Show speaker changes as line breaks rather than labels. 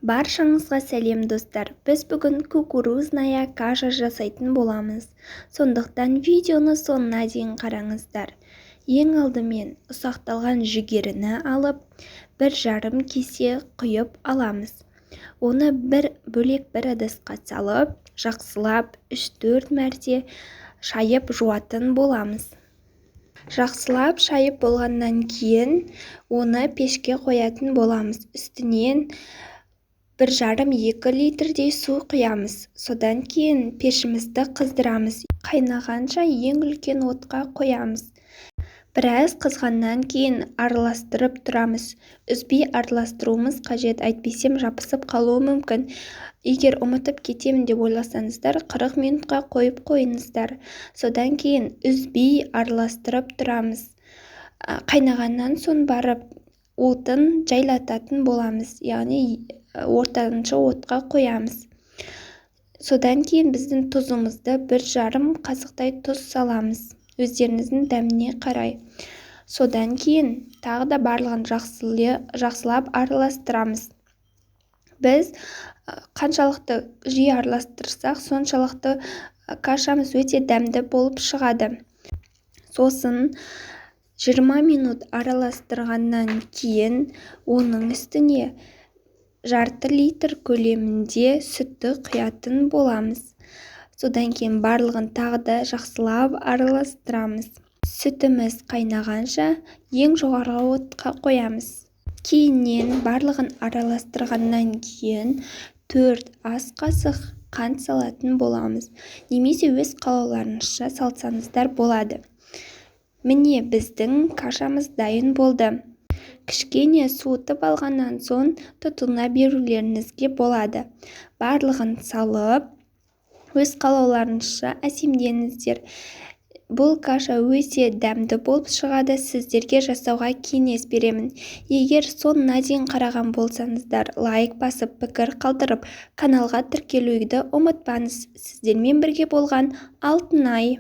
Баршаңызға сәлем, достар! Біз бүгін кукурузная каша жасайтын боламыз. Сондықтан видеоны соңына дейін қараңыздар. Ең алдымен ұсақталған жүгеріні алып, 1,5 кесе құйып аламыз. Оны бір бөлек бір ыдысқа салып, жақсылап 3-4 мәрте шайып жуатын боламыз. Жақсылап шайып болғаннан кейін оны пешке қоятын боламыз. Үстінен 1,5-2 литрдей су құямыз. Содан кейін пешімізді қыздырамыз. Қайнағанша ең үлкен отқа қоямыз. Біраз қызғаннан кейін араластырып тұрамыз. Үзбей араластыруымыз қажет, әйтпесем жабысып қалуы мүмкін. Егер ұмытып кетемін деп ойласаңыздар, 40 минутқа қойып қойыңыздар. Содан кейін үзбей араластырып тұрамыз. Қайнағаннан соң барып отын жайлататын боламыз, яғни ортаншы отқа қоямыз. Содан кейін біздің тұзымызды, 1,5 қасықтай тұз саламыз, өздеріңіздің дәміне қарай. Содан кейін тағы да барлығын жақсылап араластырамыз. Біз қаншалықты жиі араластырсақ, соншалықты кашамыз өте дәмді болып шығады. Сосын 20 минут араластырғаннан кейін оның үстіне жарты литр көлемінде сүтті құятын боламыз. Содан кейін барлығын тағы да жақсылап араластырамыз. Сүтіміз қайнағанша ең жоғарғы отқа қоямыз. Кейіннен барлығын араластырғаннан кейін 4 ас қасық қант салатын боламыз. Немесе өз қалауларыңызша салсаңыздар болады. Міне, біздің кашамыз дайын болды. Кішкене суытып алғаннан соң тұтына берулеріңізге болады. Барлығын салып, өз қалауларыңызша әсемдеңіздер. Бұл каша өте дәмді болып шығады, сіздерге жасауға кеңес беремін. Егер соңына дейін қараған болсаңыздар, лайк басып, пікір қалдырып, каналға тіркелуді ұмытпаңыз. Сіздермен бірге болған Алтынай.